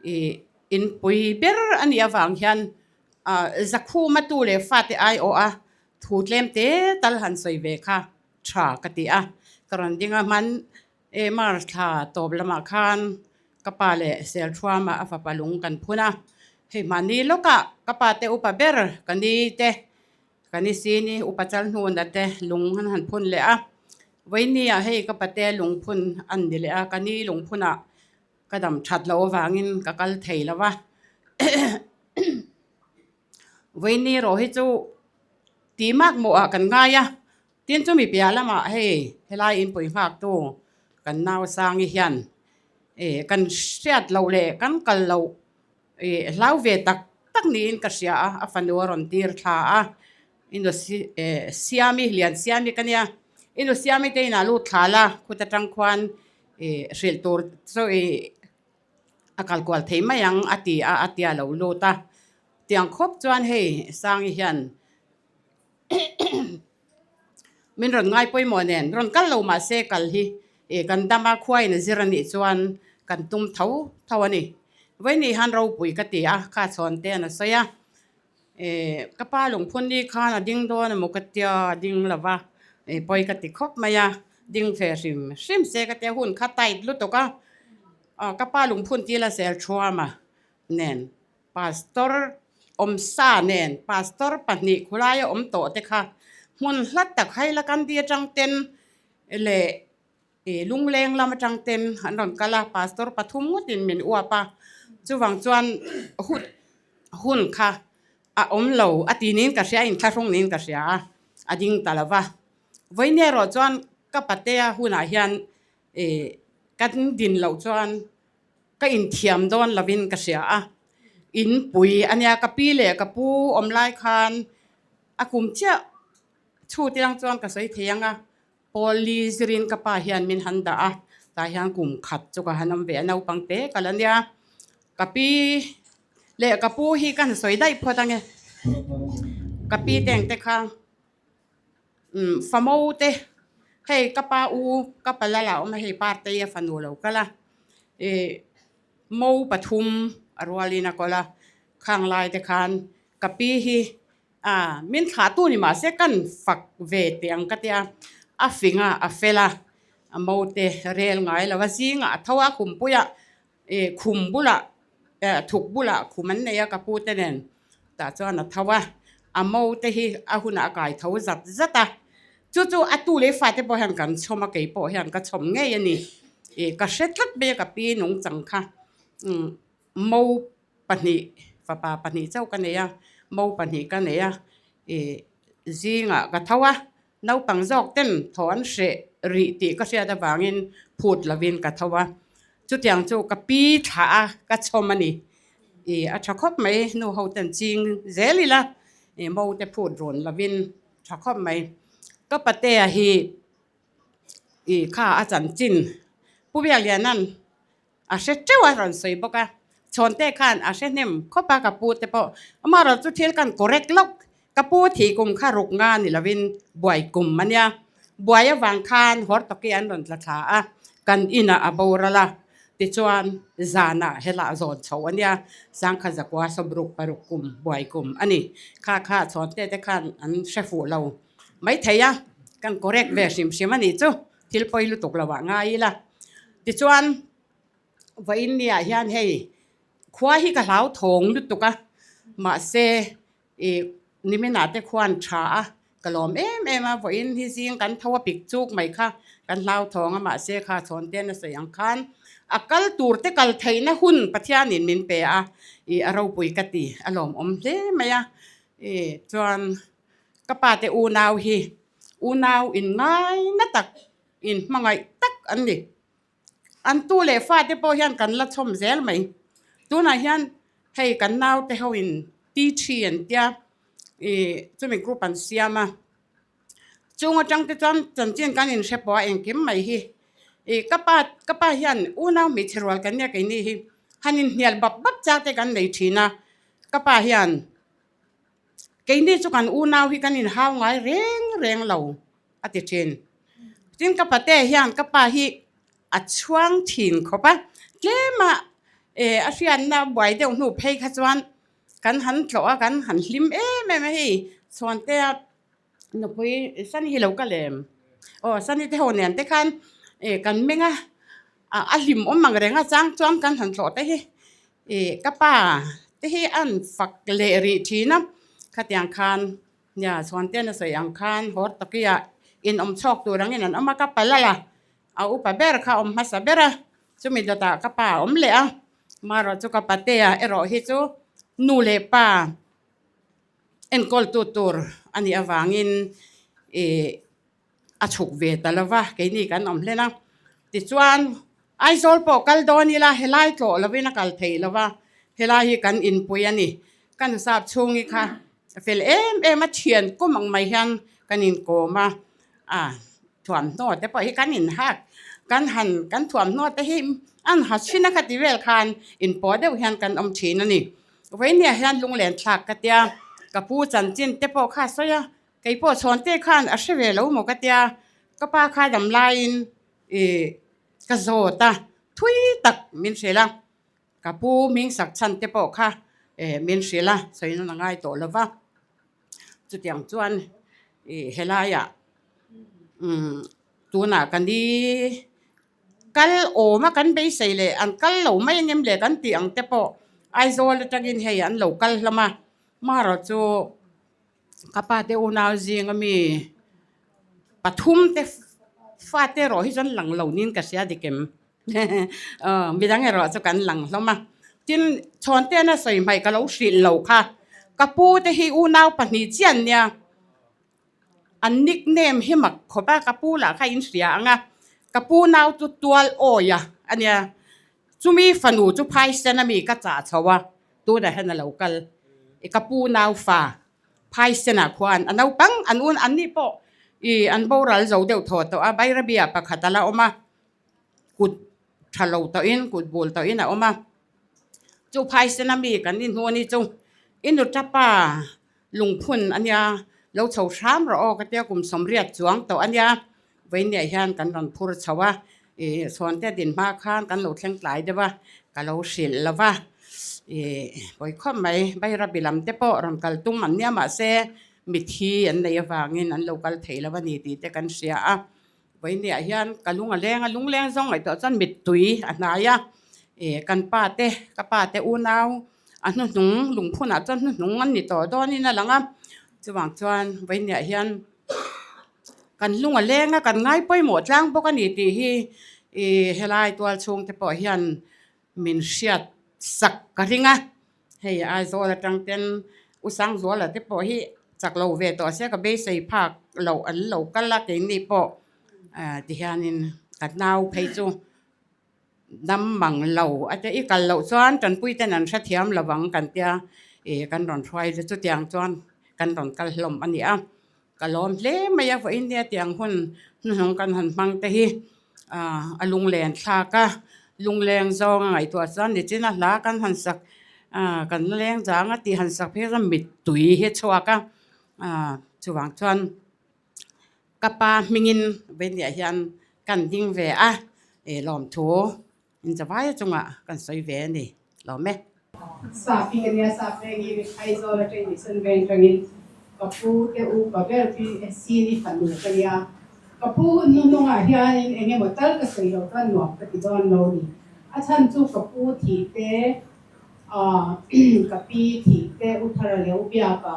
ih inpui ber a nih avang hian ah zakhuma tu leh fate aiawh a thu tlem te tal han sawi ve kha tha ka ti a, ka rawn ding a hman eh March thla tawp lamah khan ka pa leh Selthuama a fapa lung kan phun a, hei mahni lawkah ka pa te upa ber ka ni te. Kan i sin i upa chal hnuna te lung an han phun leh a, vawiini ah hei ka pate lungphun an ni leh a, ka ni lungphunah ka dam that loh avangin ka kal thei lo va. Vawiin erawh hi chu tih mak mawhah kan ngai a, tin chumi piah lamah hei helai inpui nghaktu kan nau Sangi hian eh kan hriat loh leh kan kal loh ih hlau ve tak tak niin ka hria a, a fanu a rawn tir thla a, inu eh Siami Lian Siami ka nia, inu Siami te inah lut thla la khut atang khuan ih hrilh tur chu ih. a kal kual thei mai ang a ti a, a tia lo lut a. Tiang khawp chuan hei Sangi hian min rawn ngai pawimawh nen rawn kal lo mah se kal hi ih kan dam a, khuain a zir a nih chuan kan tum tho tho a ni. Vawiin han ropui ka ti a, kha chhawn te an a sawi a. Ih ka pa lungphun ni khan a ding dawn emaw ka tia a ding lo va, ih pawi ka ti khawp mai a, ding ve hrim hrim se ka tia hun kha tight lutuk a. Aw ka pa lungphun til a sel thuam a nen pastor awmsa nen pastor pahnih khulaia awm tawh te kha hmun hlat tak Hailakandi atang ten leh ih lungleng lam atang ten an rawn kal a pastor pathum ngawtin min uap a chuvang chuan hun hun kha a awm lo a ti niin ka hria a inthlahrung niin ka hria a a ding ta lo va vawiin erawh chuan ka patea hunah hian Ih, kan din loh chuan ka inthiam dawn lovin ka hria a, in pui a nia ka pi leh ka pu awm lai khan a kum chiah chhut ilang chuan ka sawi thei ang a, pawl li zirin ka pa hian min han dah a, tah hian kum khat chu ka han awm ve a naupang te ka la nia, ka pi leh ka pu hi ka han sawi daih phawt ang e, ka pi te ang te kha. Umm famo te hei ka pa u ka pa lal ah a awm a hei partei a fanu lo kal a ih mo pathum a rualin a kawl a khang lai te khan ka pi hi ah min thlah tu ni mahse kan fak ve teh ang ka tia a fing a a fel a a mo te rel ngai lo a zingah a tho a khumpuiah Ih khum bulah eh thuk bulah khum an nei a ka pu te nen tah chuan a tho a, a mo te hi a hunah a kai tho zat zat a, chu chu a tu leh fate pawh hian kan chhawm a kei pawh hian ka chhawm ngei a ni, ih ka hre tlat mai a ka pi nungchang kha umm mo pahnih fapa pahnih chauh ka nei a, mo pahnih ka nei a ih zingah ka tho a. Naupang zawk ten thaw an hreh rih tih ka hriat avangin phut lovin ka tho a, chutiang chu ka pi thlah a, ka chhawm a ni. Ih a tha khawp mai, nu ho ten ching zel ila ih mo te phut rawn lovin tha khawp mai. Ka patea hi ih kha a chanchin Pu Biakliana'n A hre teuh a rawn sawi bawk a, Chhawnte khan a hre hnem khawp a ka pu te pawh. Amaherawh chu thil kan correct lawk, ka pu thih kum kha ruk nga ni lovin buai kum a nia. Buai avang khan hawr tawki an rawn tla thla a, kan inah a boral a, tichuan zanah helah zawn chho a nia, Sangkha zakua sawmruk paruk kum buai kum a ni. Kha kha Chhawnte te khan an hre fuh lo maithei a, kan correct ve hrim hrim a nih chu. Thil pawi lutuk lo ah ngai ila. Tichuan vawiin ni ah hian hei khua hi ka hlau thawng lutuk a, mahse ih nimin ah te khuan tha a, ka lawm em em a, vawiin hi zing kan tho a pik chuk mai kha kan hlau thawng a, mahse kha chhawn te na sawi ang khan a kal tur te kal theihna hun Pathianin min pe a, ih a ropui ka ti a lawmawm hle mai a, ih chuan ka pa te unau hi Unau in ngai na tak, in hmangaih tak an ni. An tu leh fate pawh hian kan la chhawm zel mai. Tunah hian hei kan naute ho in T3 an tia ih chumi group an siam a. Chung atang te chuan chanchin kan inhre pawh a engkim mai hi. Ih ka pa ka pa hian unau hmeichhe rual kan nia keini hi han inhnial bap bap chak te kan nei thin a. Ka pa hian Keini chu kan unau hi kan inhau ngai reng reng lo a ti thin. Tin ka pate hian ka pa hi a chhuang thin khawp a, tlema eh a hriatna buai deuh hnu phei kha chuan kan han tlawh a, kan han hlim em em a hei Chhuantea nupui Sunny hi lo kal em? Aw Sunny te ho nen te khan eh kan meng a, a hlim awm ang reng a chang chuan kan han tlawh te hi Ih ka pa te hi an fak leh rih thin a, khatiang khan nia Chhuanten a sawi ang khan hawr takiah inawm chhawk tur angin an awm a, ka pa lal a, a upa ber kha a awm hmasa ber a, chumi dawtah ka pa a awm leh a, marawh chu ka patea erawh hi chu nu leh pa. Enkawltu tur a nih avangin ih a chhuk ve ta lo va, keini kan awm hlen a. Tichuan, Aizawl pawh kal dawn ila helai tlawh lovin a kal theih lo va, helai hi kan inpui a ni. Kan sap chhungi kha a fel em em a, thian kum ang mai hian kan inkawm a, a thuamhnaw te pawh hi kan inhak, kan han kan thuamhnaw te hi an ha thin a khati vel khan inpawh deuh hian kan awm thin a ni. Vawinia hian lunglen thlak ka tia, ka pu chanchin te pawh kha a sawi a, kei pawh chhawnte khan a hre ve lo maw ka tia, ka pa kha dam laiin ih ka zawt a, thui tak min hrilh a, ka pu hming sak chhan te pawh kha eh min hrilh a, sawi nawn a ngai tawh lo va, chutiang chuan ih helaiah umm tunah ka ni. Kal awm a kan beisei leh an kal lo mai angem le kan tih ang te pawh Aizawl atangin hei an lo kal hlawm a, marawh chu ka pa te unau zing ami pathum te fate erawh hi chuan lang lo niin ka hria dik em aw midang erawh chu kan lang hlawm a, tin chhawnten a sawi hmaih ka lo hrilh lo kha ka pu te hi unau pahnih chiah an nia. An nickname hi mak khawp a, ka pu lah kha in hria ang a, ka pu nau chu tual awi a a nia, chumi fanu chu phaisen ami ka chah chho a, tunah hian a lo kal, i ka pu nau fa phaisenah khuan a naupang an un an ni pawh i an boral zo deuh thaw tawh a, Bairabi-ah pakhat a la awm a, kut tha lo tawhin kut bul tawhin a awm a, chu phaisen ami kan inhnu a ni chu i nutapa. Lungphun a nia, lo chho hram rawh aw ka tia kum sawmriat chuang tawh a nia, vawinia hian kan rawn phur chho a, ih chhawnte din hma khan kan lo thleng tlai deuh a, ka lo hrilh lo va, ih pawi khawp mai, Bairabi lam te pawh rawn kal tum an nia mahse mithi an nei avangin an lo kal thei lo a ni tih te kan hria a. Vawinia hian ka lung a leng a, lungleng zawng ngaihtuah chuan mittui a hnai a, ih kan pa te ka pa te unau a hnuhnung lungphunah chuan hnuhnung an ni tawh dawnin a lang a, chuvang chuan vawinia hian kan lung a leng a, kan ngai pawimawh tlang bawk a ni tih hi ih helai tual chhung te pawh hian min hriat sak ka ring a. Hei Aizawl atang ten U Sangzuala te pawh hi chak lo ve tawh se ka beisei phak loh an lo kal a keini pawh tihianin ka nau phei chu dam mang lo a tia i kal loh chuan tanpui ten an hrethiam lo ang kan tia ih kan rawn hruai chu chutiang chuan kan rawn kal hlawm a ni a. Ka lawm hle mai a, vawiin nia tiang hun hnuhnung kan han hmang te hi a lunglen thlak a, lungleng zawng a ngaihtuah chuan nichin a hla kan han sak kan la leng zang a tih han sak phei chuan mittui hi a chhuak a, chuvang chuan ka pa hmingin vawiin niah hian kan ding ve a, lawmthu Inzavaia chungah kan sawi ve a ni lawm e. Sap hi ka nia, sap vengin Aizawl atangin Mission veng atangin ka pu te upa ber pi Sini fanu ka nia. Ka pu hun hnuhnungah hianin eng emaw tal ka sawi loh chuan nuam ka ti dawn lo ni. A chhan chu ka pu thih te, ka pi thih te, U Thara leh U Biaka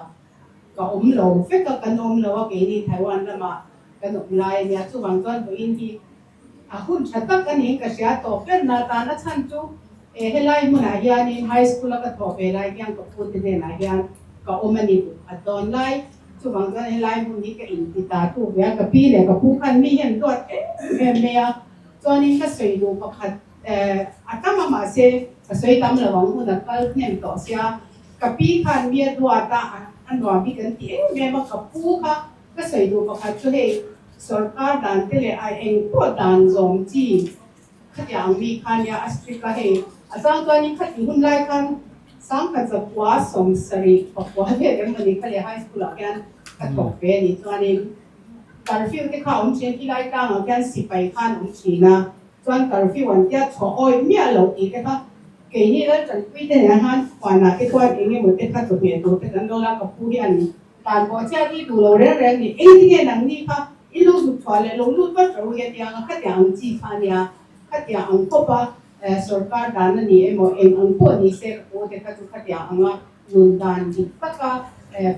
ka awm lo vek a, kan awm lo a keini Taiwan lamah kan awm lai a nia. Chuvang chuan vawiin hi A hun tha tak a niin ka hria tawh ber na tan a chhan chu e helai hmunah hianin high school a ka thawh ve lai hian ka pute hnenah hian ka awm a ni duh khat dawn lai chuvang chuan helai hmun hi ka inti ta tu ve a ka pi leh ka pu khan mi hian duat em em mai a chuanin ka sawi duh pakhat a tam a mahse ka sawi tam lo ang hun a kal hnem tawh sia ka pi khan mi a duat a a nuam hi kan ti em em a ka pu kha Ka sawi duh pakhat chu hei sorkar dan te leh a eng pawh dan zawm chi khatiang ang mi kha nia a strict a hei a chang chuanin khati hun lai khan sangkhat zakua sawmsarih pakua vel em mawni kha leh high school ah khian ka thawk ve a nih chuanin curfew te kha a awm thin khilai tlangah khian sipai khan awm thin a chuan curfew an tia chhuah awih miah loh tih te kha keini Laltanpui te nen khan huanah te chuan eng emaw te kha chawhmeh tur te kan lo la ka pu hi a ni. Dan pawh chiah hi duh lo reng reng ni. Engti nge nang ni kha i lo zuk chhuah leh lo lut vat ro hi a tia nga khatiang ang chi kha a nia, khatiang ang khawp a sorkar dan a ni emaw eng ang pawh ni se ka pu te kha chu khatiang anga nun dan dik taka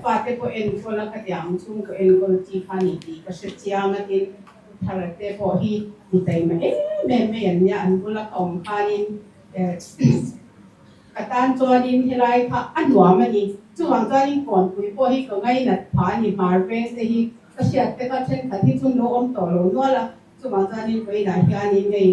fate pawh enkawl a khatiang ang chhungkaw enkawl chi kha a ni tih ka hre chiang a tin thar te pawh hi mi taima em em mai an nia an bula ka awm khanin. Ka tan chuanin helai kha a nuam a ni. Chuvang chuanin Kawnpui pawh hi ka ngainat phah a ni. Hmar veng te hi ka hriat te kha thenkhat hi chu lo awm tawh lo nual a. Chuvang chuanin vawiinah hianin hei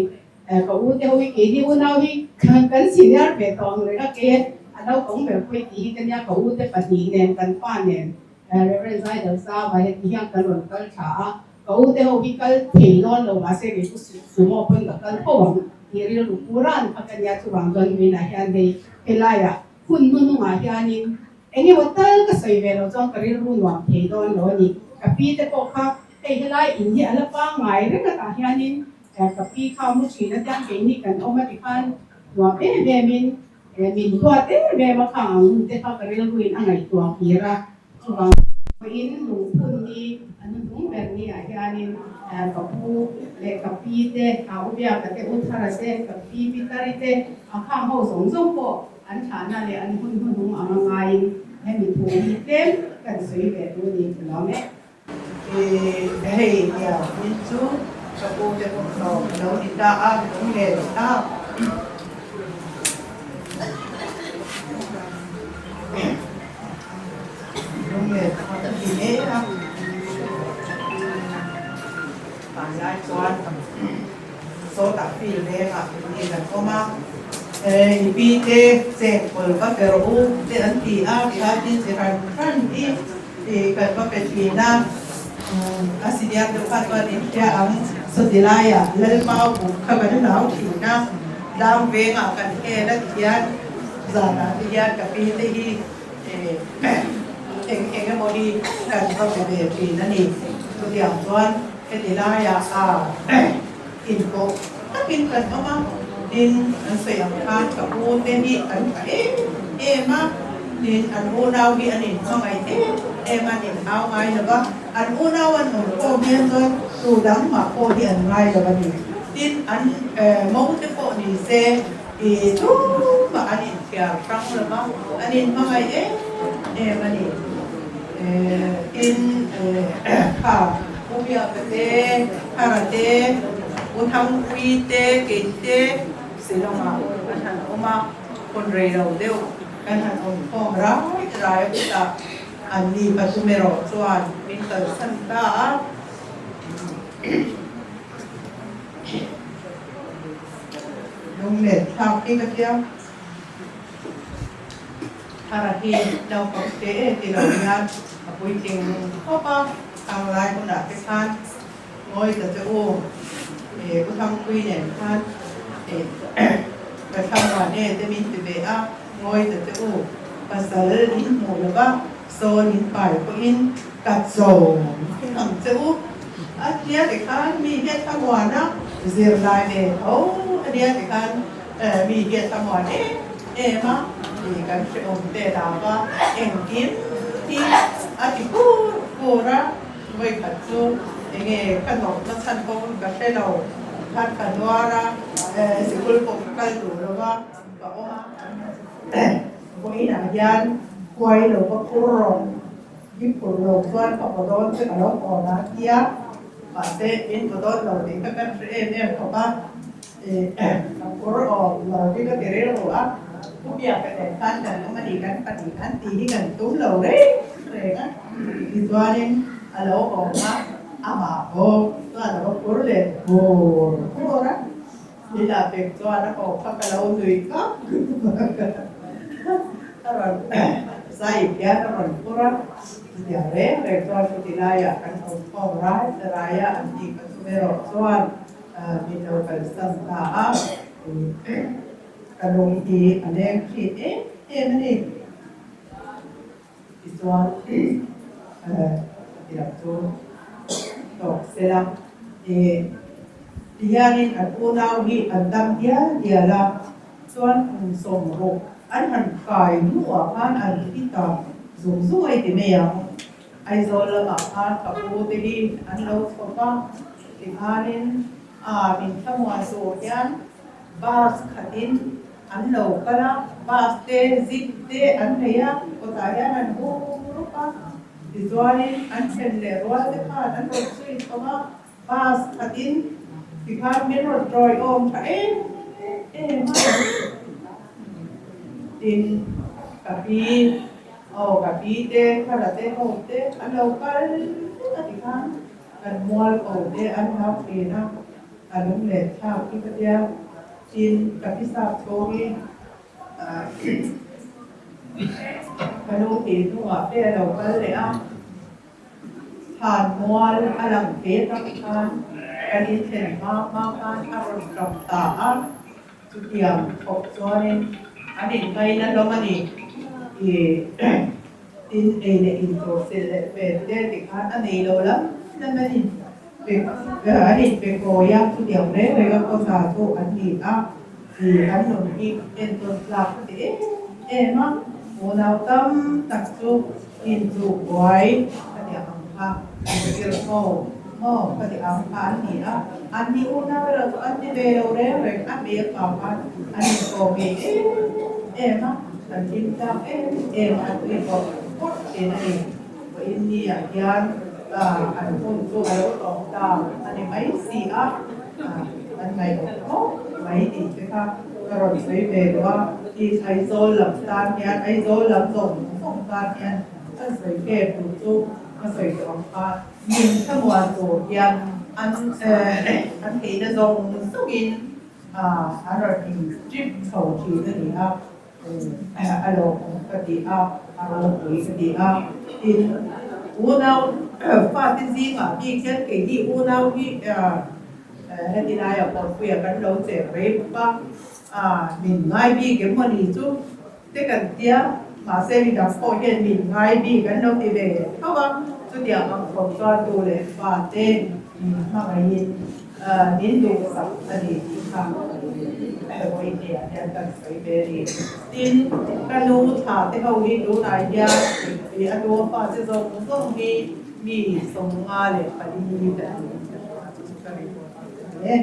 ka u te ho hi keini unau hi kan senior ve tawh ang reng a, kei a naupang ber pawh i tih hi ka nia, ka u te pahnih nen kan pa nen Reverend Zaidalsava heti hian kan rawn kal tha a. Ka u te ho hi kal thei dawn lo mahse kei chu sumo pawn ka kal tho ang tih rilru pu ran kha ka nia chuvang chuan vawiinah hian hei helaiah hun hnuhnungah hianin eng emaw tal ka sawi ve loh chuan ka rilru nuam thei dawn lo a ni. Ka pi te pawh kha hei helai in hi a la pangngai reng atah hianin ka pi kha mu thin atiang keini kan awm a tikhan nuam em em in min duat em em a khang ang hun te kha ka rilru in a ngaihtuah kir a. Chuvang pawhin lungphun hi a hnuhnung ber ni ah hianin ka pu leh ka pi te, a u Biaka te, u Thara te, ka pi Pitari te, a khang ho zawng zawng pawh an thlahna leh an hun hnuhnung anga ngaiin hemi thu hi tlem kan sawi ve duh ni ka lawm e. Hei nia min chu ka pu te pawh hlawm a lo ni ta a, lunglen thlak. Lunglen thlak a ti hle a, hmanlai chuan sawtah field vengah ni kan awm a, i pi te chengkawl va pe rawh u te an ti a, tikhan thil chi hran hran hi kan va pe thin a, a senior deuh kha chuan in hria ang, sawti laiah Lalmau buk kha kan hlau thin a, tlang vengah kan hel a ti hian Zanah te hian ka pi te hi eng eng emaw hi kan va pe ve thin a ni. Chutiang chuan heti laiah a inpawh takin kan awm a, tin an sawi ang khan ka pu te hi an tha em em a, tin an unau hi an inhmangaih em em a, an inhau ngai lo va, an unau an awm pawh hian chuan tu dang mah pawh hi an ngai lo a ni. Tin an mo te pawh ni se. I tumah an inthiar hrang lo va, an inhmangaih em em a ni. Tin, kha U Biaka te, Thara te, U Thangpui te, kei te Shillong-ah kan han awm a, hun rei lo deuh kan han awm khawm rai rai a, chutah anni pathum erawh chuan min kalsan ta a. Lunglen thlak hi ka tia. Thara hi naupang te e ti lo hian a puitling khawp a, khang lai hunah te khan ngawi ta che u, e u Thangpui nen khan e ka thlamuan e te min ti ve a, ngawi ta che u, pasal in hmuh lo va, sawn in pai pawhin ka chawm ang che u. A tia tikhan mi hian thlamuan a zirlai ve tho a nia tikhan mi hian thlamuan em em a ti kan hrehawm te lak a, engkim hi a ti kur kur a, vawikhat chu enge ka nawrhna chhan pawh ka hre lo khan ka nuar a, sikul pawh ka kal duh lo va ka awm a, vawiinah hian huai lo va phur rawh. I phur lo chuan ka haw dawn che ka lo haw na tia, mahse min haw dawn lo tih kha kan hre em em khawp a, ka phur awm lo hi ka ti rilru a, Pu Biaka nen khan kan awm a ni kan pahnih khan tih hi kan tum lo reng reng a, tichuanin a lo awm a, amah bawk chuan a va phur leh bur bur a, Lila pek chuan a haw kha ka lo nui kap a rawn zai hian a rawn phur a, chutiang reng reng chuan chuti laiah kan awm khawm rai ta rai a an tih ka tum erawh chuan min lo kalsan ta a, ka lung hi a leng thin em em a ni. Tichuan ti lam chu tawk sela tihianin an unau hi an dam dial dial a, chuan kum 60 an han kai hnuah khan an thi ta zung zung a i ti mai ang. Aizawl lamah khan ka pu te hi an lo chhawp a, tikhanin a min thlamuan tur hian bus khatin An lo kal a, bus te, zip te an nei a, kawtah hian an hung rup a, tichuanin an then leh rual te khan an rawn chhui chho a, bus khatin tikhan min rawn tawiawm tha em em a. Tin, ka pi, aw ka pi te, Thara te ho te an lo kal vek a ti khan kan mual ko te an hau thin a, a lung let thlak hi ka tia. Tin, ka pi sap chhawng i ka nu tih hnuah te a lo kal leh a. Thlan mual a lang ve tak khan kan inthlen hma hma khan a rawn tap ta a, chutiang thawk chuanin an inngaina hlawm a ni. Ih tin ei leh in tur silh leh pen te ti khan a nei lo lam lam an in pe an in pe kawi a, chutiang reng reng a khawsa chu an ni a, ih an nun hi entawn tlak a ti em em a, unau tam tak chu Inchuh buai ka ti ang kha, inzir ho maw ka ti ang kha an ni a, an ni unau erawh chu an ni ve lo reng reng, a hmel vang khan an inkawm ngei em em a, an hlim tlak em em a, an tui bawrh bawrh thin a ni. Vawiin ni ah hian an hun chu a lo tawng ta a ni mai si a, an ngaihawm khawp mai tih te kha ka rawn sawi ve duh a, tin Aizawl lam tan hian Aizawl lam zawng zawng tan hian kan sawi pek tur chu ka sawi tawh ang kha, min thlamuan tur hian an an theihna zawng zawngin an rawn in trip chho thin a ni a, a lawmawm ka ti a, a ropui ka ti a, tin unau fate zingah bik hian keini unau hi Heti laiah Kawrpuia kan lo cheng rei bawk a, ah min ngai bik em maw ni chu te kan tia, mahse mi dang pawh hian min ngai bik an lo ti ve tho a, chutiang ang khawp chuan tu leh fa te min hmangaihin min duhsak a ni tih kha vawihnehah hian kan sawi ve a ni. Tin, ka nu thla te ho hi tunah hian a nu a fa te zawng zawng hi mi 54 ni ka ni. Ka report a ni e.